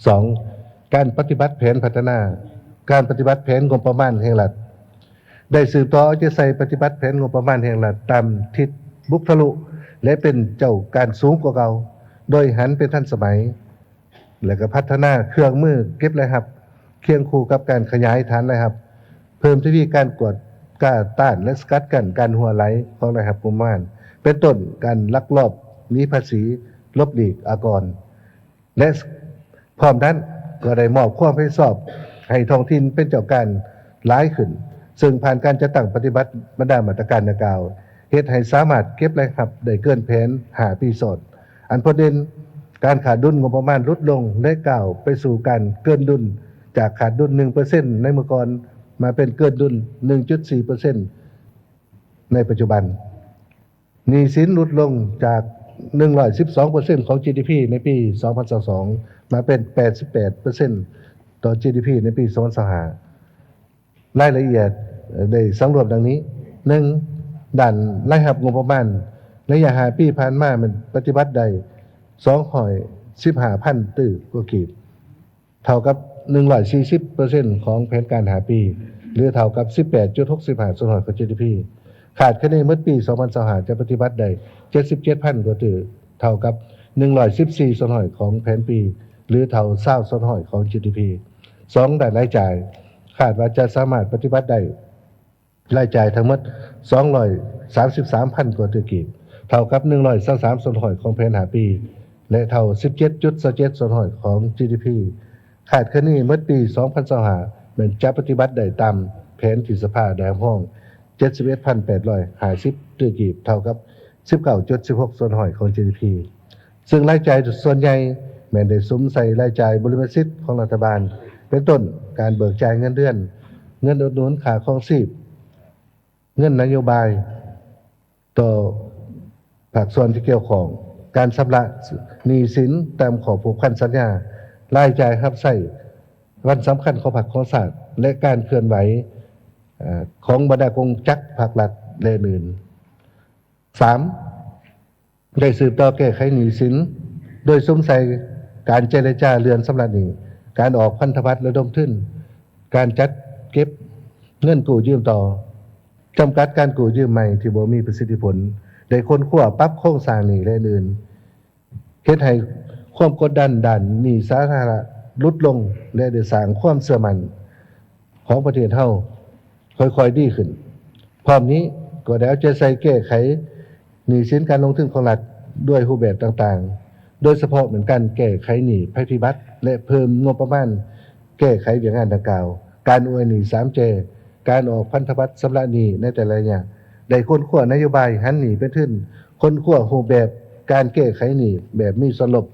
ສອງ ການປະຕິບັດແຜນພັດທະນາ, ການປະຕິບັດແຜນງົບປະມານແຫ່ງລັດ ໄດ້ສືບຕໍ່ເອົາໃຈໃສ່ປະຕິບັດແຜນງົບປະມານແຫ່ງລັດຕາມທິດບຸກທະລຸ ແລະ ເປັນເຈົ້າການສູງກວ່າເກົ່າ, ໂດຍຫັນເປັນທັນສະໄໝ ແລະ ກໍພັດທະນາເຄື່ອງມືເກັບລາຍຮັບ ຄຽງຄູ່ກັບການຂະຫຍາຍຖານລາຍຮັບ, ເພີ່ມທະວີການກວດກາຕ້ານ ແລະ ສະກັດກັ້ນການຮົ່ວໄຫຼຂອງລາຍຮັບງົບປະມານ ເປັນຕົ້ນການລັກລອບໜີພາສີ, ຫຼົບຫຼີກອາກອນ ແລະ ພ້ອມນັ້ນກໍໄດ້ມອບຄວາມຮັບຜິດຊອບໃຫ້ທ້ອງຖິ່ນເປັນເຈົ້າການຫຼາຍຂຶ້ນ, ເຊິ່ງຜ່ານການຈັດຕັ້ງປະຕິບັດບັນດາມາດຕະການດັ່ງກ່າວ ເຮັດໃຫ້ສາມາດເກັບລາຍຮັບໄດ້ເກີນແຜນຫ້າປີຊ້ອນ. ອັນພົ້ນເດັ່ນ, ການຂາດດຸນງົບປະມານຫຼຸດລົງ ແລະ ກ້າວໄປສູ່ການເກີນດຸນ ຈາກຂາດດຸນໜຶ່ງເປີເຊັນໃນເມື່ອກ່ອນ ມາເປັນເກີນດຸນໜຶ່ງຈຸດສີ່ເປີເຊັນໃນປັດຈຸບັນ. ໜີ້ສິນຫຼຸດລົງຈາກໜຶ່ງຮ້ອຍສິບສອງເປີເຊັນຂອງ ຈີດີພີ ໃນປີສອງພັນຊາວສອງ ມາເປັນແປດສິບແປດເປີເຊັນຕໍ່ ຈີດີພີ ໃນປີສອງພັນຊາວຫ້າ. ລາຍລະອຽດໄດ້ສັງລວມດັ່ງນີ້: ໜຶ່ງ, ດ້ານລາຍຮັບງົບປະມານ ໄລຍະຫ້າປີຜ່ານມາແມ່ນປະຕິບັດໄດ້ສອງຮ້ອຍສິບຫ້າພັນຕື້ກວ່າກີບ, ເທົ່າກັບໜຶ່ງຮ້ອຍສີ່ສິບເປີເຊັນຂອງແຜນການຫ້າປີ ຫຼື ເທົ່າກັບສິບແປດຈຸດຫົກສິບຫ້າສ່ວນຮ້ອຍຂອງ ຈີດີພີ. ຄາດຄະເນໝົດປີສອງພັນຊາວຫ້າ ຈະປະຕິບັດໄດ້ເຈັດສິບເຈັດພັນກວ່າຕື້, ເທົ່າກັບໜຶ່ງຮ້ອຍສິບສີ່ສ່ວນຮ້ອຍຂອງແຜນປີ ຫຼື ເທົ່າຊາວສ່ວນຮ້ອຍຂອງ ຈີດີພີ. ສອງ, ດ້ານລາຍຈ່າຍ ຄາດວ່າຈະສາມາດປະຕິບັດໄດ້ ລາຍຈ່າຍທັງໝົດສອງຮ້ອຍສາມສິບສາມພັນກວ່າຕື້ກີບ, ເທົ່າກັບໜຶ່ງຮ້ອຍຊາວສາມສ່ວນຮ້ອຍຂອງແຜນຫ້າປີ ແລະ ເທົ່າສິບເຈັດຈຸດຊາວເຈັດສ່ວນຮ້ອຍຂອງ ຈີດີພີ. ຄາດຄະເນໝົດປີສອງພັນຊາວຫ້າ ແມ່ນຈະປະຕິບັດໄດ້ຕາມແຜນທີ່ສະພາໄດ້ຮັບຮອງ ເຈັດສິບເອັດພັນແປດຮ້ອຍຫ້າສິບຕື້ກີບ, ເທົ່າກັບສິບເກົ້າຈຸດສິບຫົກສ່ວນຮ້ອຍຂອງ ຈີດີພີ. ເຊິ່ງລາຍຈ່າຍສ່ວນໃຫຍ່ແມ່ນໄດ້ສຸມໃສ່ລາຍຈ່າຍບຸລິມະສິດຂອງລັດຖະບານ, ເປັນຕົ້ນ ການເບີກຈ່າຍເງິນເດືອນ, ເງິນອຸດໜູນຄ່າຄອງຊີບ, ເງິນນະໂຍບາຍຕໍ່ພາກສ່ວນທີ່ກ່ຽວຂ້ອງ, ການຊຳລະໜີ້ສິນຕາມຂໍ້ຜູກພັນສັນຍາ, ລາຍຈ່າຍຮັບໃຊ້ວັນສຳຄັນຂອງພັກຂອງຊາດ ແລະ ການເຄື່ອນໄຫວ ເອີ ຂອງບັນດາກົງຈັກພັກລັດ ແລະ ອື່ນ. ສາມ, ໄດ້ສືບຕໍ່ແກ້ໄຂໜີ້ສິນ ໂດຍສຸມໃສ່ການເຈລະຈາເລື່ອນຊຳລະໜີ້, ການອອກພັນທະບັດລະດົມທຶນ, ການຈັດເກັບເງິນກູ້ຢືມຕໍ່, ຈຳກັດການກູ້ຢືມໃໝ່ທີ່ບໍ່ມີປະສິດທິຜົນ, ໄດ້ຄົ້ນຄວ້າປັບໂຄງສ້າງໜີ້ ແລະ ອື່ນໆ. ເຮັດໃຫ້ຄວາມກົດດັນດ້ານໜີ້ສາທາລະນະຫຼຸດລົງ ແລະ ໄດ້ສ້າງຄວາມເຊື່ອໝັ້ນຂອງປະເທດເຮົາຄ່ອຍໆດີຂຶ້ນ. ພ້ອມນີ້ກໍໄດ້ເອົາໃຈໃສ່ແກ້ໄຂໜີ້ສິນການລົງທຶນຂອງລັດດ້ວຍຮູບແບບຕ່າງໆ, ໂດຍສະເພາະແມ່ນການແກ້ໄຂໜີ້ໄພພິບັດ ແລະ ເພີ່ມງົບປະມານແກ້ໄຂວຽກງານດັ່ງກ່າວ, ການອວຍໜີ້ສາມແຈ, ການອອກພັນທະບັດຊຳລະໜີ້ໃນແຕ່ລະໄລຍະ, ໄດ້ຄົ້ນຄວ້ານະໂຍບາຍຫັນໜີ້ເປັນທຶນ, ຄົ້ນຄວ້າຮູບແບບການແກ້ໄຂໜີ້ແບບມີສ່ວນລົບ,